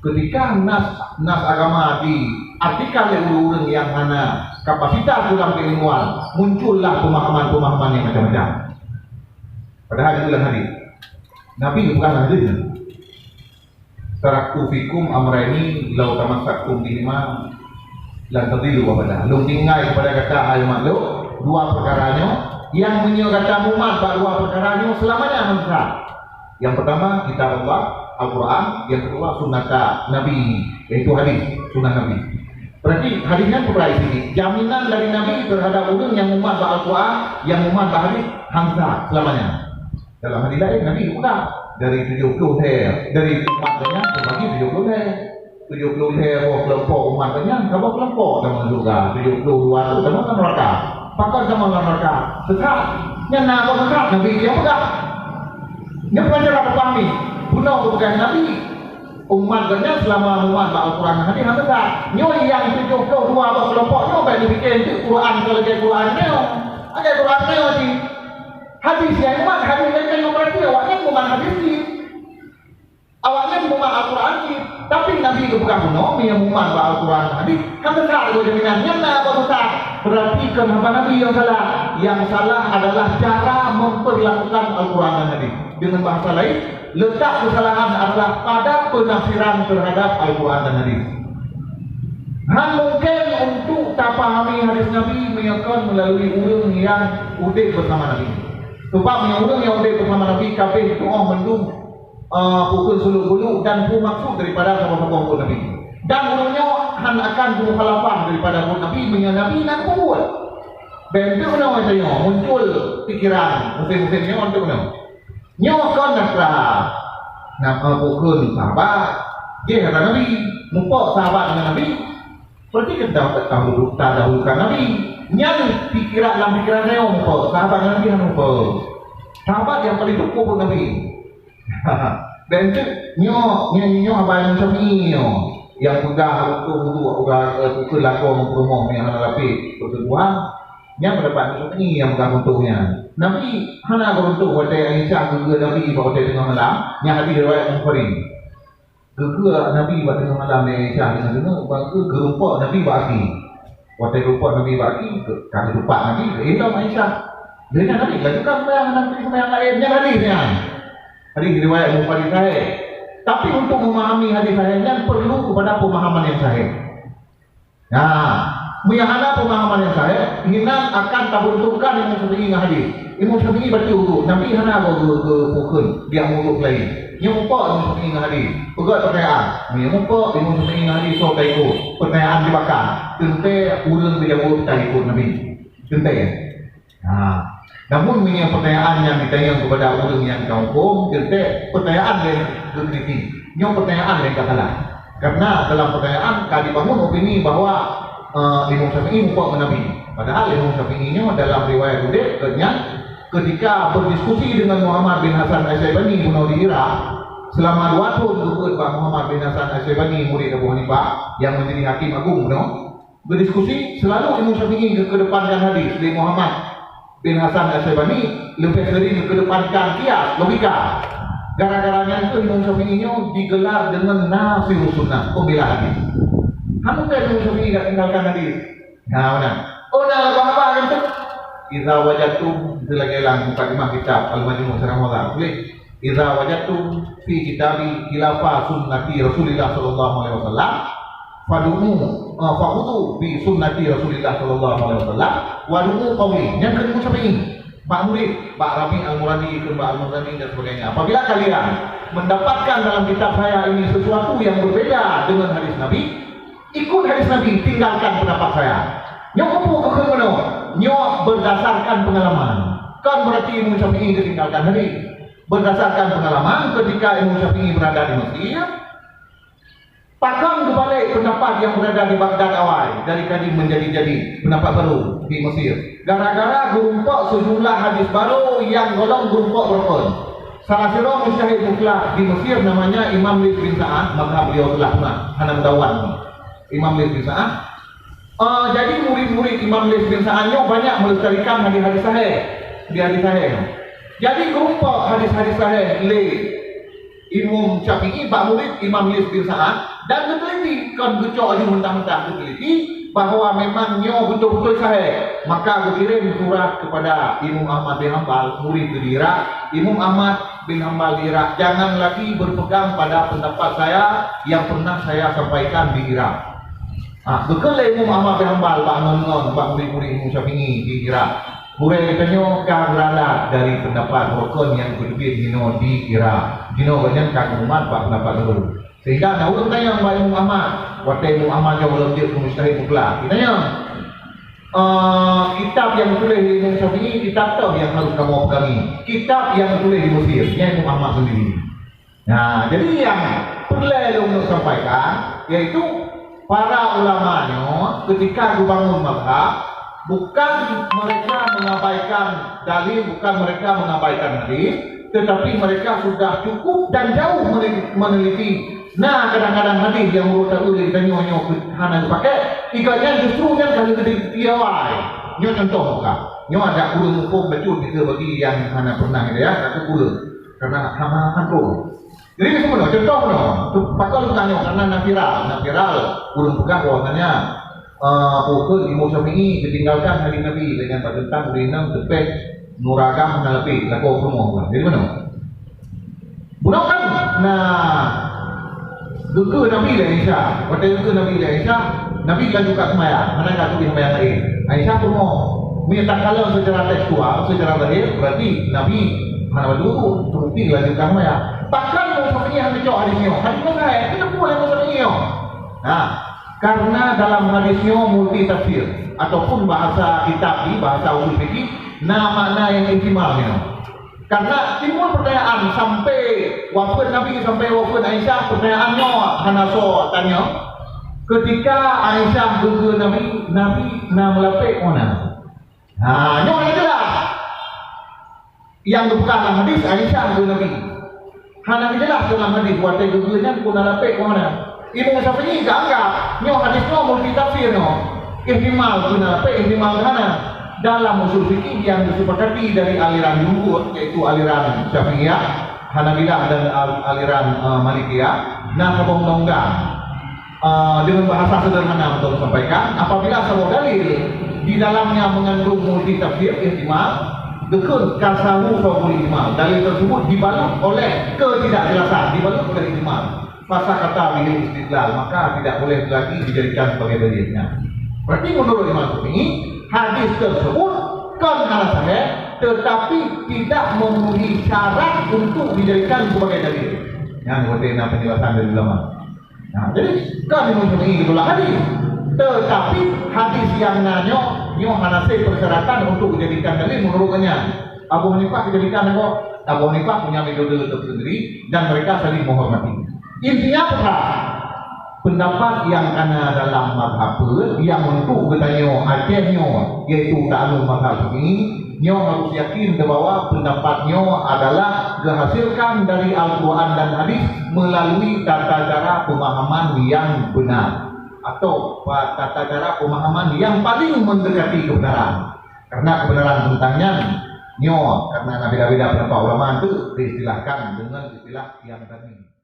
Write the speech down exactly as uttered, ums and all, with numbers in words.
Ketika nas, nas agama diartikan lé ureuëng-ureuëng nyang hana kapasitas dalam keilmuan, muncullah pemahaman-pemahaman nyang macam-macam. Padahal di dalam hadis Nabi bukan hadis. "Taraktu fikum amraini law tamassaktum bihima lan tadillu abada." Lôn tinggai kepada gata, hai umat lôn, dua perkara nyoe, nyang meunyoe gata mumat bak dua perkara nyoe, seulamanya han sesat. Yang pertama, kitab Allah, Al-Quran. Yang kedua, sunnata Nabi, yaitu hadis, sunnah Nabi. Berarti hadis nyan peubrai sini. Jaminan dari Nabi terhadap ureuëng nyang mumat bak Al-Quran, nyang mumat bak hadis, han sesat seulamanya. Dalam hadis laén, Nabi geupeugah, dari tujoh ploh lhèe, dari umat geuhnyan teubagi tujoh ploh lhèe. Tujoh ploh lhèe boh keulompok umat geuhnyan, saboh keulompok tamong syeuruga. Tujoh ploh dua tu tamong lam neuraka. Pakon tamong lam neuraka? Sesat. Nyan na boh sesat, Nabi nyang peugah. Nyoe pelajaran pahami. Bunoe geupeugah Nabi. Umat geuhnyan seulama mumat bak Al-Quran dan hadis han sesat. Nyoe nyang tujoh ploh dua boh keulompok nyoe bèk neupike eunteuk Quran keu lagèe Quran nyoe. Lagèe Quran nyoe jih. Hadis nyang mumat hadis laén, nyoe berarti awaknyan mumat hadis jih. Awaknyan mumat Al-Quran jih. Tapi Nabi geupeugah bunoe, meunyoe mumat bak Al-Quran dan hadis, han sesat lé jaminan. Nyan na boh sesat. Berarti kon haba Nabi nyang salah. Nyang salah adalah cara memperlakukan Al-Quran dan hadis. Dengan bahasa lain, letak kesalahan adalah pada penafsiran terhadap Al-Quran dan hadis. Han mungken untuk tapahami hadis Nabi meunyoe kon meulalu ureuëng nyang udeb beusama Nabi. Sebab meunyoe ureuëng nyang udeb beusama Nabi ka abéh tuoh mandum, eh, peue kheun suluk-buluk dan peue maksud daripada saboh-saboh buet Nabi. Dan ureuëng nyoe han akan mukhalafah daripada buet Nabi meunyoe Nabi na geubuet. Bèk eunteuk meunoe tanyoe muncul pikiran musém-musém nyoe eunteuk meunoe. Nyoe kon atra, na, eh, peue kheun sahabat. Jih atra Nabi, muphom sahabat ngon Nabi. Berarti kan dah, dah, dah dahulukan Nabi. Nyan pikiran, lam pikiran nyoe muphom sahabat ngon Nabi, han muphom. Sahabat nyang paleng teupeu Nabi. Dan tu nyoe, nyoe, nyoe abang Syafi'i nyoe. Nyang peugah untuk wudu, peugah, eh, peue kheun lakoe ngon peurumoh nyang hana lapéh perselingkuhan. Nyan pendapat Imam Syafi'i nyang peugah runtoh nyan. Nabi hana geuruntoh watèe Aisyah geugeue Nabi bak watèe teungoh malam, nyan hadis riwayat Imam Bukhari. Geugeue Nabi bak teungoh malam lé Aisyah deungon-deungon, bak geu-, geurumpok Nabi bak aki. Watèe geurumpok Nabi bak aki, geu-, ka geutupat Nabi, geuilom Aisyah. Lheueh nyan Nabi lanjutkan seumayang, Nabi seumayang laén, nyan hadis nyan. Hadis riwayat Imam Bukhari sahih. Tapi untuk memahami hadis sahih nyan perlu kepada pemahaman yang sahih. Nah, meunyoe hana pemahaman nyang sahih, inan akan tabeuntokkan Imam Syafi'i ngon hadis. Imam Syafi'i bacut wudu, Nabi hana geu-, geu-, geu-, peue kheun, geujak wudu laén. Nyoe muphom Imam Syafi'i ngon hadis. Peugah pertanyaan. Meunyoe muphom Imam Syafi'i ngon hadis, soe taikot? Pertanyaan dibakar. Teuntèe ureueng geujaweueb taikot Nabi. Teuntèe. Ha. Namun meunyoe pertanyaan nyang jitanyong keupada ureueng nyang ka muphom, teuntèe pertanyaan nyang geukritik. Nyoe pertanyaan nyang ka salah. Karena dalam pertanyaan ka jibangun opini bahwa, eh, Imam Syafi'i muphom ngon Nabi. Padahal Imam Syafi'i nyoe dalam riwayat udeb geuhnyan ketika berdiskusi dengan Muhammad bin Hasan Asy-Syaibani bunoe di Irak, selama dua thon geubeuet bak Muhammad bin Hasan Asy-Syaibani, murid Abu Hanifah, yang menjadi hakim agung bunoe. Berdiskusi, selalu Imam Syafi'i geukedepankan hadis, lé Muhammad bin Hasan Asy-Syaibani leubeh sering geukedepankan kias, logika. Gara-gara nyan kheueh Imam Syafi'i nyoe digelar deungon Nasirus Sunnah, pembela hadis. Hana mungken Imam Syafi'i gak tinggalkan hadis. Nah, mana? Oh, nah, apa-apa kan tu? Idza wajadtum, itu lagi dalam mukadimah kitab Al-Majmu' Syarah Muhadzab. Boleh? "Idza wajadtum fi kitabi khilafa sunnati Rasulillah sallallahu alaihi wasallam, fadu'u, eh, fa'khudhu bi sunnati Rasulillah sallallahu alaihi wasallam, wa du'u qawli." Nyan keu Imam Syafi'i. Bak murid, bak Rabi' Al-Muradi, keu bak Al-Muradi dan sebagainya. Apabila kalian mendapatkan dalam kitab saya ini sesuatu yang berbeda dengan hadis Nabi, ikut hadis Nabi, tinggalkan pendapat saya. Nyoe keupeue keu kheun meunoe? Nyoe berdasarkan pengalaman. Kan berarti Imam Syafi'i geutinggalkan hadis. Berdasarkan pengalaman, ketika Imam Syafi'i berada di Mesir, pakon geubalek pendapat yang berada di Baghdad awai, dari kadim menjadi jadi, pendapat baru di Mesir. Gara-gara geurumpok sejumlah hadis baru yang golom geurumpok beurukon. Salah sidroe mujtahid mutlak di Mesir namanya Imam Lais bin Sa'ad, mazhab beliau telah punah, hana meudawan. Imam Lais bin Sa'ad. Eh, jadi murid-murid Imam Lais bin Sa'ad nyoe banyak melestarikan hadis-hadis sahih. Hadis-hadis sahih. Jadi geurumpok hadis-hadis sahih lé Imam Syafi'i bak murid Imam Lais bin Sa'ad dan geuteliti, kon geucok laju mentah-mentah, geuteliti bahwa memang nyoe beutôi-beutôi sahih. Maka geukirém surat kepada Imam Ahmad bin Hanbal, murid di Irak. Imam Ahmad bin Hanbal di Irak, jangan lagi berpegang pada pendapat saya yang pernah saya sampaikan di Irak. Ha, geukheun lé Imam Ahmad bin Hanbal bak ngon-ngon bak murid-murid Imam Syafi'i di Irak. Gurée geutanyoe ka beuralat dari pendapat rukon nyang geuteubiet jinoe di Irak. Jinoe gobnyan ka geumat bak pendapat lôn. Sehingga na ureuëng tanyong bak Imam Ahmad, watée Imam Ahmad nyoe lom jeuet keu mujtahid mutlak. Geutanyoe, eh, kitab nyang geutuléh lé Imam Syafi'i, kitab toh nyang harus kamoe peugangi. Kitab nyang geutuléh di Mesir, nyan Imam Ahmad sendiri. Nah, jadi nyang peureulée lôn sampaikan, yaitu para ulama nyoe ketika geubangun mazhab, bukan mereka mengabaikan dalil, bukan mereka mengabaikan hadis, tetapi mereka sudah cukup dan jauh meneliti. Nah, kadang-kadang hadis nyang ureuëng taeu lé geutanyoe nyoe hana geupakai, iga nyan justru nyan ka lheueh geudiawai. Nyoe contoh muka. Nyoe ada ureuëng muphom bacut kita bagi nyang hana pernah ya, tapi ureuëng karena hana hantu. Jadi, meunoe, contoh meunoe, pakon lôn tanyong, karena na viral, na viral, ureuëng peugah bahwasanya, eh, peue kheun Imam Syafi'i geutinggalkan hadis Nabi, lagée nyan bak teuntang ureuëng inong teupeh nuragam na leupie, lakoe peurumoh. Jadi, meunoe? Bunoe kan na geukheun Nabi lé Aisyah, watée geukheun Nabi lé Aisyah, Nabi laju ka seumayang, hana ka turi seumayang laén. Aisyah peurumoh. Meunyoe takalon secara tekstual, secara zahir, berarti Nabi hana bacut, teubukti laju ka seumayang. Bahkan Imam Syafi'i hana cok hadis nyoe. Hadis nyoe sahih, kenapa Imam Syafi'i nyoe? Nah, karena dalam hadis nyoe multi tafsir ataupun bahasa kitab di bahasa usul fikih na makna nyang ihtimal nyoe. Karena timbul pertanyaan sampai wafeuet Nabi, sampai wafeuet Aisyah, pertanyaan nyoe hana soe tanyong. Ketika Aisyah geukheun Nabi, Nabi na meulapék meunan. Ha, nyoe hana jeulaih. Nyang geupeugah lam hadis, Aisyah geukheun Nabi. Hana geujeulaih dalam hadis, watée geukheun nyan peue na lapék peue hana. Imam Syafi'i geuanggap nyoe hadis nyoe multi tafsir nyoe. Ihtimal peue na lapék, ihtimal hana. Dalam usul fikih nyang disepakati dari aliran jumhur, yaitu aliran Syafi'iyah, Hanabilah dan al-, aliran, eh, Malikiyah, na saboh undang-undang. Ah, dengan bahasa sederhana untuk sampaikan, apabila saboh dalil di dalamnya mengandung multi tafsir ihtimal, geukheun kasahu fahul ihtimal. Dalil tersebut dibalut oleh ketidakjelasan, dibalut oleh ihtimal. Fasakata bihil istidlal, maka tidak boleh lagi dijadikan sebagai dalilnya. Berarti menurut Imam Syafi'i, hadis tersebut kon hana sahih, tetapi tidak memenuhi syarat untuk dijadikan sebagai dalil. Nyan watée na penjelasan dari ulama. Nah, jadi kan Imam Syafi'i ditolak hadis. Tetapi hadis nyang na nyoe, nyoe hana sah persyaratan untuk dijadikan dalil menurut nyan. Abu Hanifah dijadikan apa? Abu Hanifah punya metode tersendiri dan mereka saling menghormati. Intinya apa? Pendapat nyang kana dalam mazhab peuet nyang untuk geutanyoe Aceh nyoe, yaitu taanut mazhab Syafi'i, nyoe harus yakin bahwa pendapat nyoe adalah geuhasilkan dari Al-Quran dan hadis melalui tata cara pemahaman yang benar atau pa-, tata cara pemahaman yang paling mendekati kebenaran. Karena kebenaran tentang nyan nyoe karena na beda-beda pendapat ulama tu diistilahkan dengan istilah yang tadi.